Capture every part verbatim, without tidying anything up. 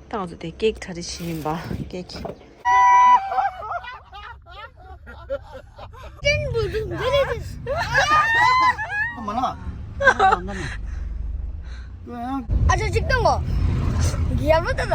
ད་ང་ཚོ་དེ་ཀེག་གྲ་སྒྲིག་བྱེད་ཡིན་པ། ཀེག་ཨ་ཅག་ཅིག་བཏང་གོ། ཡར་མ་ད་ད།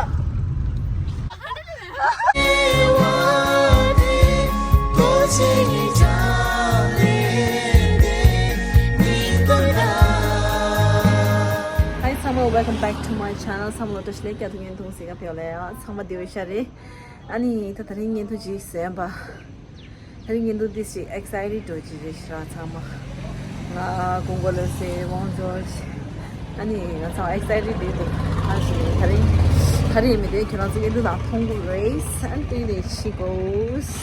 Hi ཚང་མ། welcome back to my channel. ཚང་མ་ལ་བཀྲ་ཤིས་བདེ་ལེགས། ཀྱ་ཐུག་ཉན་ཐུང་སི་ག་ཕེའོ་ལེ། ཚང་མ་བདེ་པོ་ཤ་རེད། ཨ་ནི་ད་དེ་རིང་བརྙན་ཐུང་ཅིག་བཟོས་པ། དེ་རིང་བརྙན་ཐུང་འདི་ཞིག་ཨེག་སའི་ཊེཌ་འགྲོ་ཅིག་རེད་ཤག་ཚང་མ། ང་ཀུང་གོ་ལོ་སེ་ཝང་ཇོར་ཇི། ཨ་ནི་ང་ཚང་ཨེག་སའི་ཊེཌ་འདུག་ཨ་ཞིག་དེ་རིང་ག་རེ་ཡིན་མིན་དེ་ཁྱེད་རང་ཚོ་བརྙན་ཐུང་ནང་མཐོང་གི་རེད། ཨ་ནི་དེ་ནས་ཕྱི་གོ་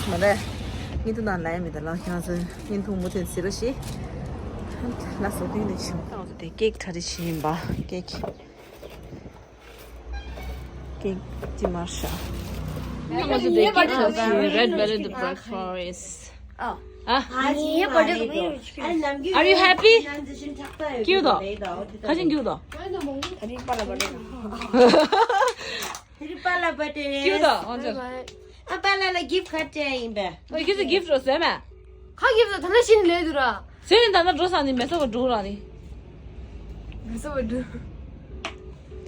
མ་རེད། བརྙན་ཐུང་ནང་ལ་ཡིན་མིན་དེ་ལ་ཁྱེད་རང་ཚོ་བརྙན་ཐུང་མུ་མཐུད་གཟིགས་རོགས་ཞེས། ལགས་སོ། དེ་ནས་ཕྱི་གོ་དེ་ཀེག་གྲ་སྒྲིག་བྱེད་ཡིན་པ། ཀེག་ཀེག་ཅི་མར་ཤ། ང་ཚོ་དེ་ཀེག་ཁ་ཤས་red velvet black forest. ཨ། Are you happy? སྐྱིད་དོ། ཁ་ཤས་སྐྱིད་དོ། དེ་རིང་པཱ་ལགས་པར་ཌེ་རེད། དེ་རིང་པཱ་ལགས་པར་ཌེ་རེད། སྐྱིད་དོ། ཨ་ཅག་ཨ་པཱ་ལགས་ལ་གིཕ་ཊི་ག་རེ་སྤྲད་ཡིན་པས། ཨོ་ཁྱེད་ཚོ་གིཕ་ཊི་རོ་ཟེར་མ། ཁ་གིཕ་ཊི་ད་ལྟ་ཕྱིན་ལས་འདུག་ར། ཟེར་ནས་ད་ལྟ་འགྲོ་ས་ནི་མེ་སོ་བ་འགྲོ་ར་ནི། མེ་སོ་བ་འགྲོ།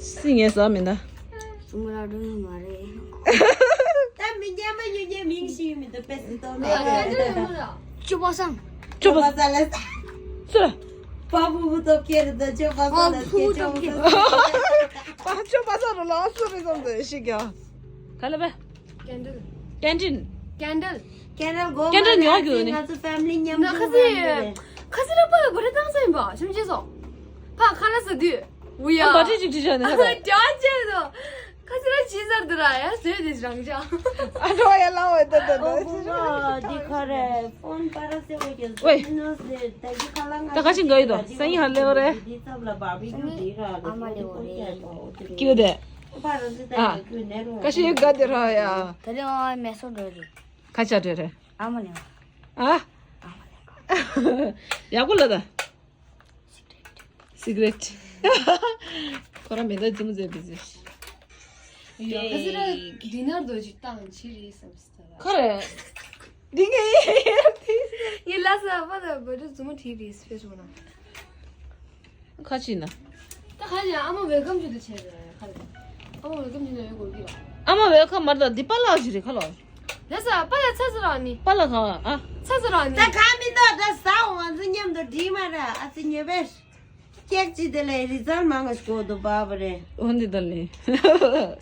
སི་ངས་ཟ་མིན་ད། སུ་མ་ར་འགྲོ་ནི་མ་རེད། ད་མི་ཉམས་མ་ཉུ་ཉམས་མིང་ཞིག་མི་འདུག་པས་སི་ཏོ་མེད། ཅོ་པ་སང་། ཅོ་པ་སང་ལ། སུ་ར། པ་ཕུ་བུ་སྟོབས་རྒྱལ་རེད་ད། ཅོ་པ་སང་ལ་སྐད་ཅོ་པ་སང་། པ་ཅོ་པ་སང་རུ་ལ་སུ་རེད་བསམ་ད་ཤི་ག་ག་ལ་བས། ཀེན་ཌལ། ཀེན་ཌལ། ཀེན་ཌལ། ཀེན་ཌལ་ཉོ་རྒྱུ་ནི། ང་ཚོ་ཕེ་མི་ལི་ཉམ་ན་ཆུང་ཁ་སི་ཡོད་རེད། ཁ་སི་ར་པ་གོ་རེ་བཏང་ས་ཡིན་པ་ཤམ་ཅེ་སོ། ཕ་ཁ་ལ་ས་དུས། ཝུ་ཡ། ཨ་བ་ཏྲི་ཅིག་ཅིག་བྱས་ནས་ཁ་ལ། ཨ་ཅག་ཅེ་སོ། ཁ་སི་ར་ཅི་ཟར་དུ་ར་ཡ་ཟོས་དེ་རང་ཅག་ཨ་འགྲོ་ཡ་ལ་འོ་ད་ད་ད། ཨོ་བུ་བ་འདི་ག་རེ་ཕོན་པ་ར་སེ་འོ་ཀེ་ཝེ། ད་ག་ཅིག་འགའ་ཡོད་དོ་སང་ཉིན་ཧ་ལེ་འོ་རེད། འདི་ཚབ་ལ་བར་བི་ཀྱུ་འདི་ར་ཨ་མ་ལེ་འོ་རེད། ཀྱུ་དེ། ཨ། ཀ་ཤི་ཡོད་ག་དེ་ར་ཡ། ད་རེ་ཨ་མེ་སོ་འགྲོ་རེད། ཁ་ཆ་འདྲེ་རེད། ཨ་མ་ལེ། ཨ། ཡག་པོ་ལ་ད། སི་ག་རེཊ། ཁོ་རང་མེ་ད་ཙི་མོ་ཟེར་བི་ཟེར། ཡ་ཁ་སི་ར་ཌི་ནར་དོ་ཅིག་བཏང་ཕྱིར་རེད་བསམ་སི་ད་ར། ཁོ་རེད། འདི་ངའི་ཡིན་ལ་ས་པ་ད་བོད་ཟུ་མོ་བྲིས་རེད་སི་ཕེ་སི་བུག་ན། ཁ་ཅིག་ན། ད་ཁ་ཅིག་ཨ་མ་ཝེལ་ཀམ་ཅིག་ཏུ་བྱས་ཏེ་ཁ་ལ། ཨ་མ་ཝེལ་ཀམ་ཅིག་ན་ཡོད་དགོས་ཀྱི་ལ། ཨ་མ་ཝེལ་ཀམ་མར་ད་འདི་པཱ་ལགས་ཞིག་རེད་ཁ་ལོ། ལ་ས་པཱ་ལགས་ཚ་ཚ་ར་ནི། པཱ་ལགས་གང་ཨ། ཚ་ཚ་ར་ནི། ད་ག་མི་འདུག་ད་ས་འོང་ང་ཚོ་མཉམ་དུ་འགྲིག་མ་ར་ཨ་ཙི་ཉེ་བས། ཀེག་ཅིག་དེ་ལས་རི་ཛལ་མང་ང་ཞིག་གོ་འདུག་པ་བ་རེད། འོ་འདི་ད་ལས།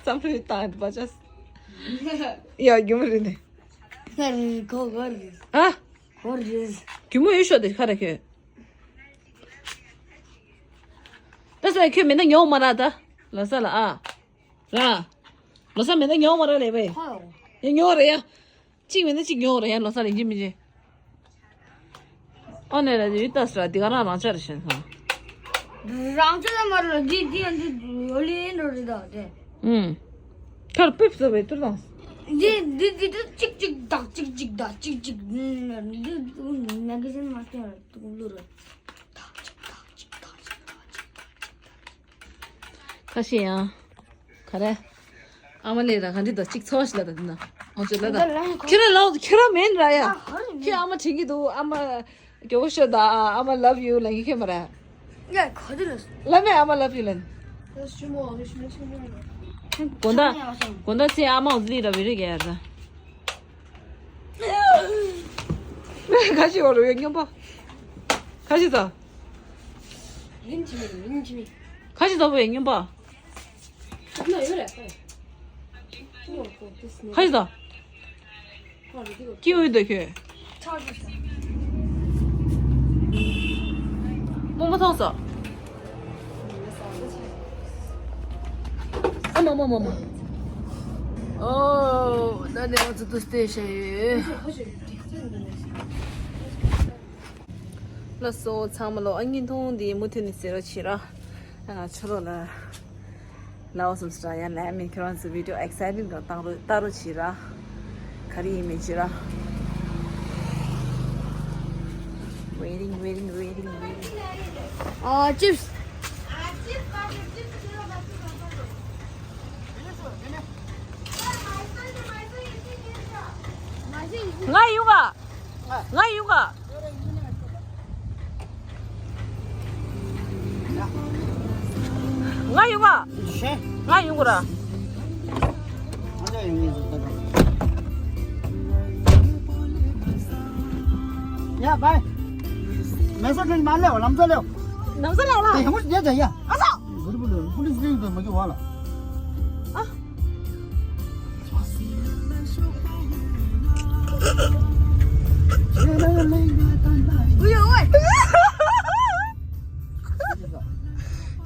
བསམ་བློ་བཏང་ཡོད་པ་ཅག་ཡ་རྒྱུ་མ་རེད་ནི། ཁོ་གོ་རེད། ཨ། གོ་རེད། རྒྱུ་མ་ཡོད་ཤོག་དེ་ཁ་ར་ཁྱོད། ད་ས་ཁྱོད་མེད་ན་ཉོ་མ་ར་ད། ལོ་ས་ལ་ཨ། ར། ལོ་ས་མེད་ན་ཉོ་མ་ར་ལས་བས། ཡ་ཉོ་རེ་ཡ། གཅིག་མེད་ན་གཅིག་ཉོ་རེ་ཡ་ལོ་ས་ལ་ཡིན་གཅིག་མིན་གཅིག་ཨ་ནེ་ར་ཡུལ་ལྟ་ས་ར་འདི་ག་རང་རང་ཆ་རེ་བཞིན་ཧ། རང་ཆ་ད་མ་རེད་འདི་འདི་འདི་ཡོ་ལི་ཡིན་འགྲོ་རེད་ད་དེ། ཨུམ། ཁར་པིབ་ཟེར་བའི་ཏུར་དང་། འདི་འདི་འདི་འདི་གཅིག་གཅིག་དག་གཅིག་གཅིག་དག་གཅིག་གཅིག་འདི་མེ་ག་ཟིན་མ་སྟེར་ཏུ་ལུ་རེད། ཁ་ཤས་ཡང་། ག་རེ། ཨ་མ་ལེ་ར་ག་འདྲི་དང་གཅིག་ཚོ་ཞིག་ལ་ད་འདི་ན། ཨོ་ཅོ་ལ་ད། ཁྱེད་རང་ལ་ཁྱེད་རང་མེན་ར་ཡ། ཁྱེད་ཨ་མ་དྲན་གྱི་འདུག་ཨ་མ། གྱོ་ཤོ་ད་ཨ་མ་love you ལ་ཡི་ཁེ་མ་ར། ཡ་ག་འདི་ལ། ལ་མེ་ཨ་མ་love you ལན། དགོན་ད། དགོན་ད་ཚེ་ཨ་མ་འོ་ལི་ར་བི་རི་ག་ཡ་ར། ཁ་ཤས་འོ་ར་ཡོད་སྙོམས་པ། ཁ་ཤས་ད། རིན་ཆི་མི་རིན་ཆི་མི། ཁ་ཤས་ད་བོ་ཡོད་སྙོམས་པ། ཁ་ཤས་ད། སྐྱིད་འོས་ད་ཁྱོད། རྨོ་མོ་མཐོང་སོང་། ཨ་མ་མ་མ་མ། ཨོ། ད་ནས་ང་ཚོ་ཏུ་སྟེ་ཤ་ཡོད། ལགས་སོ་ཚང་མ་ལོ། ཨ་བརྙན་ཐུང་འདི་མུ་མཐུད་ནས་གཟིགས་རོགས་བྱེད་ར། ང་ཚོ་ལོ་ལ་ལའོ་སུམ་སི་ར་ཡ་ལ་མི་ཁྱོད་རང་ཚོ་video exciting དང་ལྟ་རོགས་ལྟ་རོགས་བྱེད་ར། ག་རེ་ཡིན་མིན་བྱེད་ར། Waiting, waiting, waiting, waiting. ཨ་ཅིབས། ཨ་ཅིབས་པ་ཅིབས་ཅིབས་ཅིབས་ཅིབས། ང་ཡོང་ག་ང་ཡོང་ག་ང་ཡོང་ག་ཤེ། ང་ཡོང་ག་ར། ང་ཚོ་ཡོང་ངེས་ཟེར་ད། ཡ་བའི། མེ་སོ་ཁྲེན་མ་ལེའོ་ལམ་ཚ་ལེའོ། ལམ་ཚ་ལེའོ་ལ། དེ་ཡང་མོ་ཡ་ཇ་ཡ། ཨ་ཚ། ཟུར་བུ་ལ་པུ་ལིས་ལིང་དུ་མ་གི་བ་ལ། ཨ།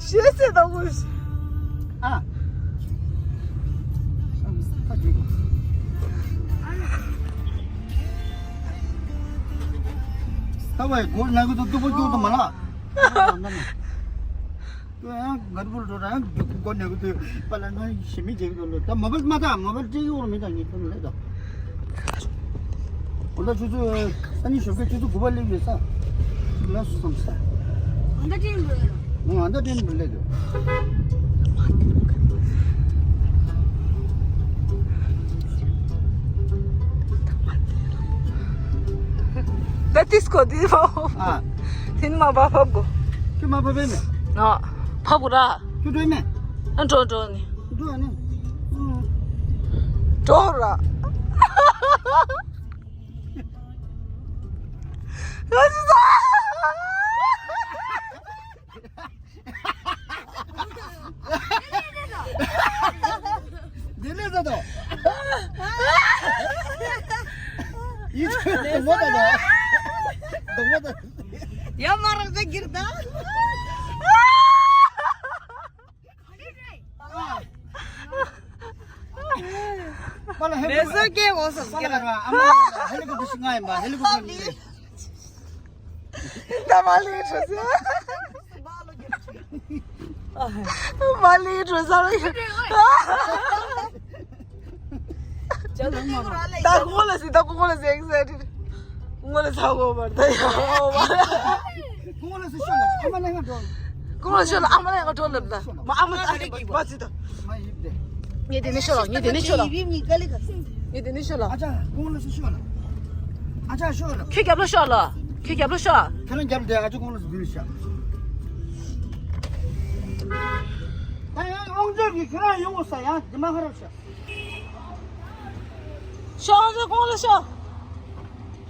ཞེས་ཟེར་དང་གུ། ཨ། ད་བའི་སྒོ་ན་གི་དུ་ཏུ་པོ་ཅུ་དུ་མ་ལ། ཡང་གར་པུར་འགྲོ་ར་ཡང་སྒོ་ནས་གི་དུས་པ་ལ་ང་ཞི་མི་བྱེད་ཀྱི་འདུག་ད་མོ་བལ་མ་ད་མོ་བལ་སྤྲད་ཀྱི་འོར་མི་ད་ངེས་དོན་ལས་ད། འོ་ད་ཆུ་ཚོད་ས་ཉིན་ཞོགས་ཀས་ཆུ་ཚོད་དགུ་པ་སླེབས་ཡོད་ས། ལ་སུ་བསམ་ས། ཨ་ད་ཏྲེན་འགྲོ་ཡོད། ཨ་ད་ཏྲེན་འགྲོ་ལས་འདུག་ད་ཏིས་ཀོ་དི་བོ། ཨ། ཐིན་མ་བ་ཕབ་གོ། ཁྱོད་མ་ཕབ་པས་མེད། ཨ། ཕབ་གོ་ར། ཁྱོད་འགྲོ་མེད། ཨ་འགྲོ་འགྲོ་ནི། འགྲོ་ནི། འགྲོ་ར། ང་ཅི་ཟ། འདི་ལས་ཟ་དོ། ཡིད་ཆེས་དུ་མོ་ད་དོ། དུ་མོ་ད། ཡ་མ་རག་ཟ་གིར་ད། པ་ལ་ཧེ་ལི་ཀོབ་ཊར། མེ་སོ་སྐད་འོ་སོ་པ་ལ་སྐད་ར། ཨ་མ་ལ་ཧེ་ལི་ཀོབ་ཊར་ཞིག་ང་ཡིན་པ་ཧེ་ལི་ཀོབ་ཊར་ནི། ད་མ་ལི་ཁྲོ་ཟ། མ་ལི་ཁྲོ་ཟ་ལ་ཡིན། ད་ཀོ་ལ་སི་ད་ཀོ་ལ་སི་ཨེག་སའི་ཊེཌ། ངོ་ལ་ཚ་གོ་བར་ད་ཡ། ཁོང་ལ་སུ་ཤོད་ལ་ཨ་མ་ལ་ང་འགྲོ། ཁོང་ལ་ཤོད་ལ་ཨ་མ་ལ་ང་འགྲོ་ལབ་ན་མ་ཨ་མ་ད་ཨ་ལེ་གི་བ་ཚི་ད། མ་ཡིབ་དེ། ངས་དེ་ནས་ཤོད་ལ་ངས་དེ་ནས་ཤོད་ལ། ངས་དེ་ནས་ཤོད་ལ། ཨ་ཅག་ཁོང་ལ་སུ་ཤོད་ལ། ཨ་ཅག་ཤོད་ལ། ཁྱོད་རྒྱབ་ལ་ཤོད་ལ། ཁྱོད་རྒྱབ་ལ་ཤོད། ཁྱོད་རང་རྒྱབ་དེ་ཨ་ཅག་ཁོང་ལ་སུ་དེ་ནས་ཤོད། ད་ཡང་དབང་ཆོག་གིས་ཁྱོད་རང་ཡོང་དགོས་ས་ཡང་དེ་མ་ཁ་རབ་ཤོད། ཤོག་ཨང་ཅོ་གོང་ལ་ཤོག་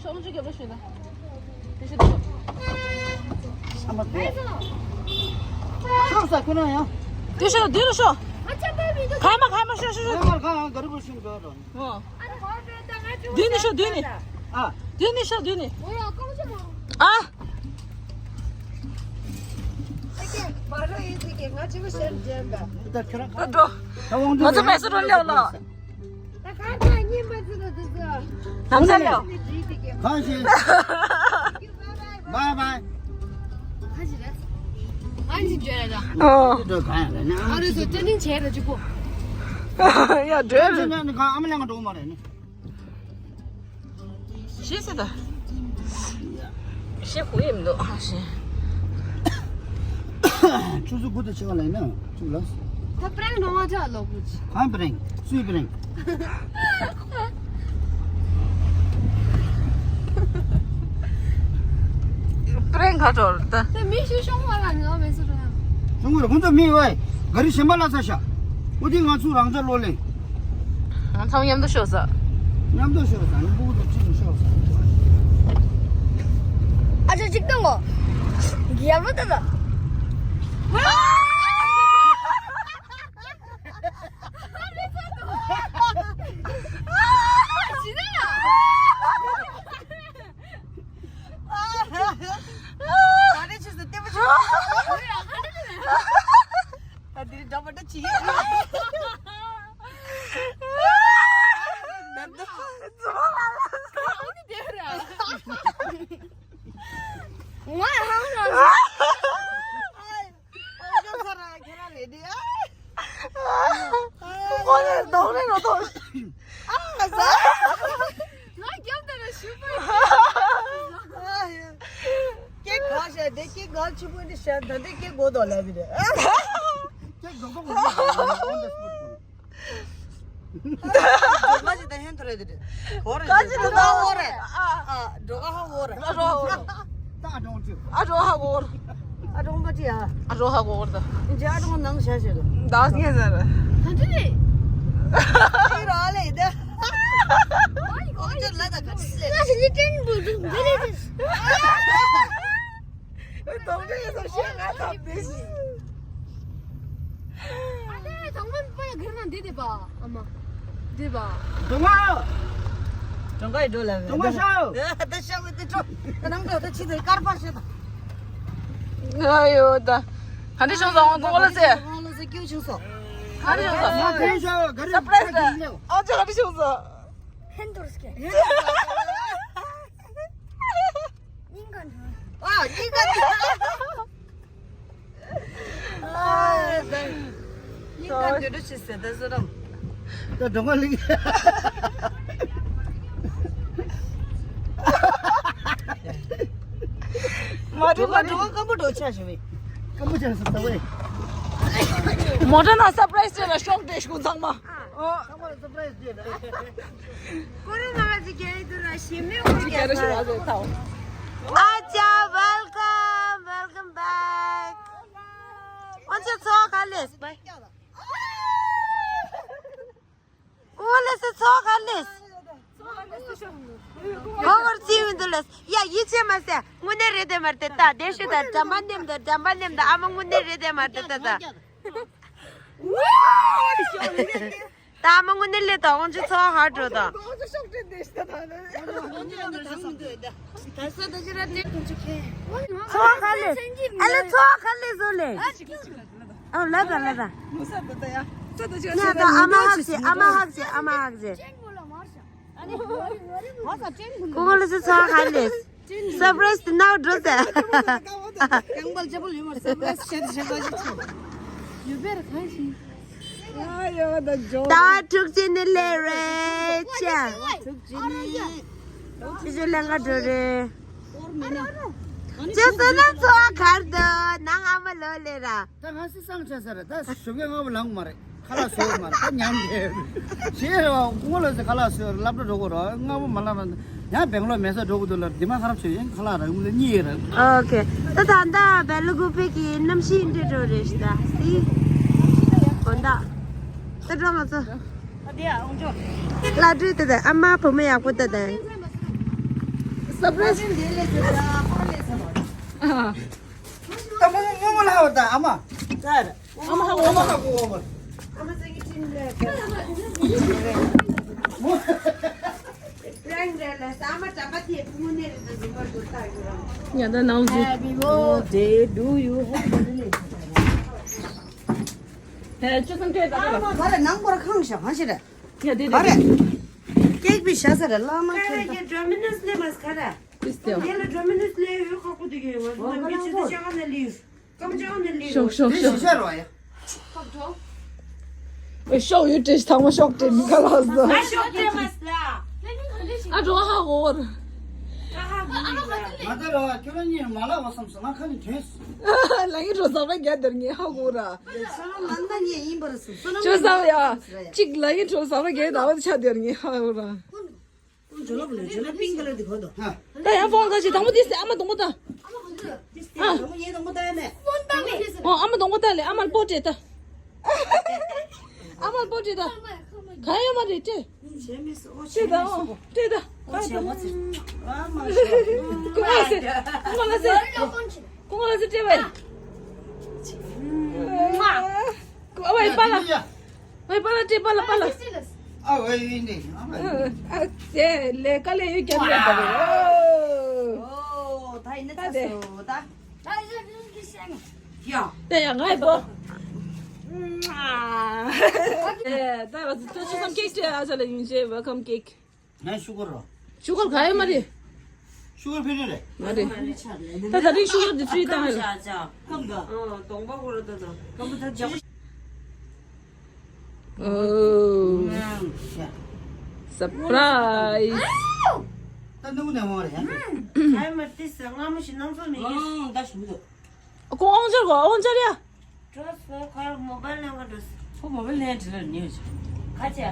ཤོག་ཨང་ཅོ་རྒྱབ་ལ་ཤོད་ད། དེ་ཤོད་དེ་ཤོད། ཤོག་ས་ཁོ་ན་ཡང་། དེ་ཤོད་དེ་ལ་ཤོག་ཁ་མ་ཁ་མ་ཤོག་ཤོག་ཤོག་ཁ་མ་ཁ་ག་རུ་ཤོད་ག་རུ། ཨོ། དེ་ནི་ཤོག་དེ་ནི། ཨ། དེ་ནི་ཤོག་དེ་ནི། ཨ། ད་འགྲོ། ང་ཚོ་མེ་སོ་རུ་ལེའོ་ལ། ལམ་སང་ལེའོ། གང་ཞིག་བའི་བའི། ཨོ། ཡ་འགྲོ། ཨ་མ་ལ་ང་འགྲོ་མ་རེད་ནི། ཤེས་སྲིད་ད། ཤེས་ཁུག་ཡིན་འདུག་ཧ་ཤེས། ཆུ་ཚོད་དགུ་དང་ཕྱེད་ཀ་ལ་ཡིན་ན་ཚུགས་ལ། ད་པྲེང་ནང་ང་ཅག་ལོག་གུ་ཅི། གང་པྲེང་སུའི་པྲེང་། པྲེང་ག་ཏོར་ད། ད་མི་ཤི་ཤོང་བ་ལ་ངའི་མེ་སོ་ར། ཤོང་བ་ལ་ཁོང་ཚོ་མི་ཡོད་ཨེ། ག་རི་གཞན་པ་ལ་ས་ཤ། འོ་དེ་ང་ཚོ་རང་ཅག་ལོ་ལེ། ང་ཚང་མཉམ་དུ་ཤོག་ས། མཉམ་དུ་ཤོག་ས་ནི་ཕྲུ་གུ་དང་གཅིག་ཏུ་ཤོག་ས། ཨ་ཅག་གཅིག་ཏུ་ངོ་། རྒྱལ་པོ་ཏུ་ད། ད་འདིར་འདྲ་མ་འདྲ་བྱེད་ཡོད། ད་ད་ད་ད་ད་ང་ཧང་སང་། ཨ་ཨ་ཁྱོད་ཚོ་ར་ཁྱེད་རང་ལས་འདི་ཨ། ཁོ་ལས་རྡོག་རེ་རོ་ཐོག་ཨ་ང་ས། ང་རྒྱབ་དེ་ལ་ཞུ་པ་ཡིན། ཨ་ཡ། སྐད་ག་བཤད་དེ་སྐད་ག་ཆུ་བོ་འདི་བཤད་ད་འདི་སྐད་གོ་དོ་ལ་བི་རེད། སྐད་གོ་གོ་གོ་གོ་on the spot་གོ། ཐོ་རེད་དེ། ཧོ་རེད། ཀ་ཅི་དེ་ད་ཧོ་རེད། ཨ། ཨ། འགྲོ་ག་ཧ་ཧོ་རེད། ཨ་རོ་ཧ་ཧོ་རེད། ད་ཨ་གྲོང་ཅུ། ཨ་རོ་ཧ་ཧོ་རེད། ཨ་གྲོང་པ་ཅི་ཡ། ཨ་རོ་ཧ་ཧོ་རེད། ད་ཨིན་ཅི་ཨ་གྲོང་ནང་ཤ་ཤེ་ལ། ད་ངས་ཟེར། ད་ཅི་རེད། ཨི་རོ་ལེ་ད། ཨོ་ཅི་ལ་ད་ཁ་ཤེ། ང་ཞི་ལི་ཏྲེན་བུ་དུ་འདི་རེད། ཨེ་དོང་ཏེ་ཡོད་ས་ཤེས་ང་ཐབས་དེ་ཤི། ཨ་ལས་དང་པོ་པ་ཡ་གིར་ན་འདི་འདི་པ། ཨ་མ། འདི་པ། དུང་ཨ། ཀྲུང་གོའི་འགྲོ་ལ། དུང་ཨ་ཤོ། ད་ཤོ་གི་དེ་ཀྲོ། ད་ནང་འགྲོ་ད་ཕྱི་དེ་དཀར་པ་ཤེས་ད། ཨ་ཡོ་ད། ག་འདྲ་བྱུང་སོང་ཀོང་ཀོ་ལགས་སེ། ཀོང་ལགས་སེ་སྐྱིད་བྱུང་སོང་། ག་འདྲ་བྱུང་སོང་། ཡ་དེ་ཤོ་ག་རེ། སར་པ་རའི་སི་ད། ཨ་ཅག་ག་འདྲ་བྱུང་སོང་། ཧན་དུར་སྐྱེ། སྙིང་ག་འདྲ། ཨ་སྙིང་ག་འདྲ། ཨ་ད། སྙིང་ག་འདྲ་འདྲ་ཞིག་ཟེར་ད་བཟོ་རམ། ད་སྒྲོལ་མ་གླིང་། མ་འགྲོ་མ་འགྲོ། སྒྲོལ་མ་སྐམ་པོ་འགྲོ་ཆ་ཞིག་བས། སྐམ་པོ་ཆ་ཞིག་ད་བས། མོ་ཊ་ནང་སར་པ་རའི་སི་ཅེ་ལ་ཤོག་དེ་ཤུགས་ཚང་མ། ཨོ། ཚང་མ་ལ་སར་པ་རའི་སི་ཅེ་ལ། ཀོ་རོ་ན་ཅི་རྒྱལ་ཡིན་དུ་ན་ཞིམ་མེད་ཀོ་རྒྱལ་ས་རེད་ཐའོ། ཨ་ཅག welcome welcome back. ཨོ་ཅག་ཚོགས་ག་ལེས། ཀོང་ཀོ་ལགས་སེ་ཚོགས་ག་ལེས། ཧོ་ཧོར་ཚིག་མི་འདུག་ལགས། ཡ་ཡིད་ཆེས་མ་ཟད་དངོས་གནས་རེད་དེ་མར་དེ་ལྟ་དེ་ཤུ་ད་འགྲམ་པ་ནེམ་ད་འགྲམ་པ་ནེམ་ད་ཨ་མ་དངོས་གནས་རེད་དེ་མར་དེ་ལྟ་ད། ད་ཨ་མ་དངོས་གནས་ལས་ད་དབང་ཆུ་ཚོགས་ཧར་འགྲོ་ད། ཚོགས་ག་ལེ། ཨ་ལེ་ཚོགས་ག་ལེ་བཟོ་ལེ། ཨ་ལ་ད་ལ་ད། ཉ་ད་ཨ་མ་ཧག་ཅེ་ཨ་མ་ཧག་ཅེ་ཨ་མ་ཧག་ཅེ། ཀོང་ཀོ་ལགས་སེ་ཚོགས་ག་ལེ། སར་པ་རའི་སི་དེ་ནའོ་འགྲོ་ཟེར། ཀང་པལ་ཅ་པོ་ལུས་མར་སར་པ་རའི་སི་ཤེད་ཤེད་ཀ་ཅིག་ཚོགས། ཡུ་བེར་གང་ཞིག་ད་ཐུག་ཅེ་ནི་ལེ་རེ་ཅ། ཐུག་ཅེ་ནི། ཅི་ཅི་ལེན་ག་འགྲོ་རེ། ཅི་ཟེར་ན་ཚོགས་གར་དུ་ནང་ཨ་མ་ལོ་ལེ་ར། ད་ང་སི་སང་ཆ་ས་རེད་ད་ཞོགས་ཀས་སྔ་པོ་ལངས་མ་རེད། ཁ་ལག་བཟོས་མ་རེད་ད་ཉམས་རེད། ཞེས་རེད་བ་ཀོང་ཀོ་ལགས་སེ་ཁ་ལག་བཟོས་རེད་སློབ་གྲྭ་འགྲོ་དགོས་རེད་སྔ་པོ་མ་ལངས་ན་ཡང་སྦེང་ལོར་མེད་ས་འགྲོ་དགོས་འདུག་ལབ་འདི་མ་ཁ་རབ་བྱོས་ཡིན་ཁ་ལག་རང་ལ་གཉིད་ཡེ་རེད། ཨོ་ཁེ། ད་ད་ད་བེ་ལུ་གུ་པེ་གི་གནམ་གཤིས་འདྲ་འགྲོ་རེད་ཤི་ད་སི། གོན་ད། ད་འགྲོ་ང་ཚོ། ལ་འགྲོས་ད་ད་ཨ་མ་བུ་མོ་ཡག་པོ་ད་ད། སར་པ་རའི་སི། ད་མོ་མོ་མོ་ལ་ཧ་བ་ད་ཨ་མ། ད། ཨ་མ་ཧ་གོ་ཨ་མ་ཧ་གོ་ཨ་མ། ཉ་ད་ནང་ཟུག Happy birthday to you. ཧེ་ཅི་སང་ཁེ་ད་ད། ཨ་མ་ག་རེ་ནང་པར་ཁང་ཤ་གང་ཤི་རེད། ཡ་དེ་ག་རེ། ཀེག་པི་ཤ་ས་རེད་བླ་མ་ཁྱོད་ད། ཌོ་མི་ནོས་ལེ་མ་ག་རེ། ཏིས་ཏེ། ཡ་ལ་ཌོ་མི་ནོས་ལེ་ཡོད་ཁག་པོ་དེ་གི་ཡོད་ང་ཚོ་ང་མི་ཅི་ཏི་ཅག་ནས་ལེ་ཡོད། ཀམ་ཅག་ནས་ལེ་ཡོད། ཤོག་ཤོག་ཤོག་ཤོག་རོ་ཡ། ཨེ་ཤོག་ཡོད་ཏེ་ཐང་མ་ཤོག་ཏེ་མི་ག་ལ་ཟ། ང་ཤོག་ཏེ་མ་སླ། ཨ་འགྲོ་ཧ་གོ་བར། ང་ད་རོ་ཁྱོད་རང་གཉིས་མ་ལ་བ་བསམ་སོང་ང་ཁ་ནས་དྲན་སོང་། ལ་ཡིན་འགྲོ་ཟ་བ་རྒྱ་དར་ངེས་ཧ་གོ་ར། ཅོ་ས་ཡ། གཅིག་ལ་ཡིན་འགྲོ་ཟ་བ་རྒྱ་དར་བ་ཆ་དར་ངེས་ཧ་གོ་ར། ད་ཡང་ཕོན་ཁ་ཅིག་དང་པོ་དེ་ཟེར་ཨ་མ་གདོང་པོ་ད། ཨ། ཨོ་ཨ་མ་གདོང་པོ་ད་ལེ་ཨ་མ་ལ་པོ་ཏྲེ་ད། ཨ་མ་ལ་པོ་ཏྲེ་ད། ག་ཡོད་མ་རེད་ཏེ། ཏྲེ་ད་ཨོ་ཏྲེ་ད། ག་ཡོད་ད། ཀུ་མ་ལ་སེ། ཀུ་མ་ལ་སེ། ཀུ་མ་ལ་སེ་ཏྲེ་བས། ཀུ་ཨ་བས་པ་ལ། ཨོའི་པ་ལ་ཏྲེ་པ་ལ་པ་ལ། ཨ་ཝེ་ཡིན་ནི་ཨ་ཝེ། ཨ་ཙེ་ལེ་ཀ་ལེ་ཡུ་ཀྱང་ལེ་པ་ལེ། ཨོ་ད་ཡིན་ན་ད་སོ་ད། ཡ། ད་ཡ་ང་ཡི་པོ། ཨེ་ད་བ་ཙི་ཏོ་ཆུ་སམ་ཀེག་ཏྲེ་ཨ་ཅག་ལ་ཡིན་ཅེ་ཝེལ་ཀམ་ཀེག་ངས་ཤུ་གར་རོ། ཤུ་གར་ག་ཡོད་མ་རེད། ཤུ་གར་ཕི་རི་རེད། མ་རེད། ད་ད་རིང་ཤུ་གར་འདི་ཕི་རི་བཏང་ཡོད། ཨ་གདོང་པ་ཁོ་ར་ད་ད་སྐམ་པོ་ད་ཅག་ཨོ། སར་པ་རའི་སི། ད་ནུ་ནས་འོང་རེད། ཨ་ཡ་མ་ཏི་ས་སྔ་མོ་ཞིག་སྣང་ཚོར་མི་ཡིན། ད་ཞུ་གི་འདུག་ཁོ་ཨོང་ཅར་གོ་ཨོང་ཅར་ཡ། ཁོ་མོ་བལ་ལེན་ག་འགྲོ། ཁོ་མོ་བལ་ལེན་དྲི་ལ་ཉེ་ཆ། ཁ་ཆེ།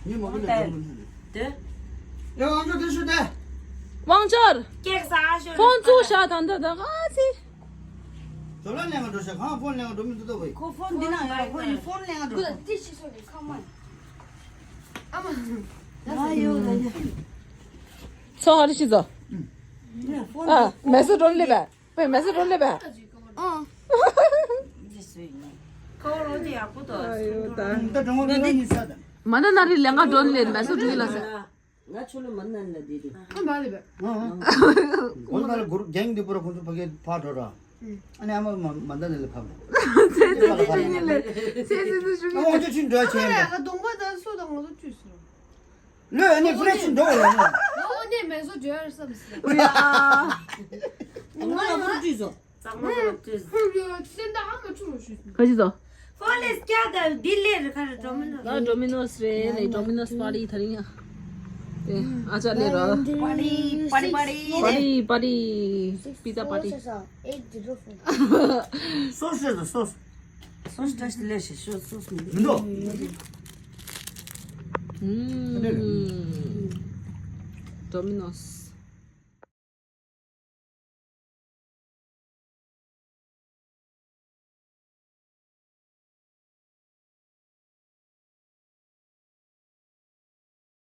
ཉེ་མོ་བལ་ལེན་ག་འགྲོ། དེ། ཡ་དབང་ཕྱུག་དེ་ཤོད་དེ། དབང་ཕྱུག་སྐྱེག་ས་ཨ་ཤོད་ཕོན་ཚུགས་བཞག་དང་འདི་དང་ཨ་ཙི། ཇོ་ལ་ལེན་ག་འགྲོ་ཤག་གང་ཕོན་ལེན་ག་འགྲོ་མི་འདུག་ད་བོ་ཡིན། ཁོ་ཕོན་འདི་ན་ཡོད། ཁོ་ཡི་ཕོན་ལེན་ག་འགྲོ། ཁོ་ཏི་ཤི་སོ་གི་ཁ་མ། ཨ་མ། ང་ཡོད་ད་ཡ། ཚོ་ཧ་རི་ཤི་ཛོ། ཨ་མེ་སོ་འགྲོ་ལེ་བས། པའི་མེ་སོ་འགྲོ་ལེ་བས། ཨང་། ཁོ་རོ་དེ་ཡག་པོ་འདུག་ཨ་ཡོ་ད། ད་དྲང་མོ་དྲང་མོ་ཡིན་ས་ད། མ་ད་ན་རི་ལེན་ག་འགྲོ་ལེ་མེ་སོ་འགྲོ་ཡི་ལ་ས། ང་ཆུ་ལུ་མ་ནན་ལ་དེ་དུ། ཁོ་འདི་ལ་གུར་རྒྱང་འདི་པུ་ར་ཁོ་ཚོ་ཕ་གི་ཕ་འགྲོ་ར། ཨ་ནི་ཨ་མ་མ་མ་ད་ནི་ལ་ཕ། ཚེ་ཚེ་ཚེ་ལེ། ཚེ་ཚེ་ཚེ་ཞུ་གི་ཨ་ང་ཚོ་ཆུ་འགྲོ་ཆེ་ཡིན་པ། ང་གདོང་པ་ད་སུ་དང་ང་ཚོ་བཅུས་སོ། ལོས་ཨ་ནི་ཕུ་ར་ཆུ་འགྲོ་ར། ཨོ་ནི་མེ་སོ་འགྲོ་ཡར་བསམ་སི། ཨུ་ཡ། ང་ལ་ཕུ་ར་བཅུས་སོ། གཙང་མ་ཟེར་བ་བཅོས། སེམས་ད་ཨ་མ་ཆུ་རུ་ཞུས། ག་ཅི་ཟོ། ཧྥོ་ལེས་ཀྱ་ད་ལྡི་ལི་རི་ཁ་རི་ཌོ་མི་ནོ། ད་ཌོ་མི་ནོས་རེད་ལེ། ཌོ་མི་ནོས་པ་ཊི་ད་རིང་ཡ། དེ་ཨ་ཅག་ལེ་རོ། པ་ཊི་པ་ཊི་པ་ཊི། པ་ཊི་པ་ཊི། པི་ཛ་པ་ཊི། སོ་སོ་སོ་སོ། སོ་སོ་སོ་སོ། སོ་སོ་སོ་སོ། མི་འདུག་ཨུམ། ཌོ་མི་ནོས།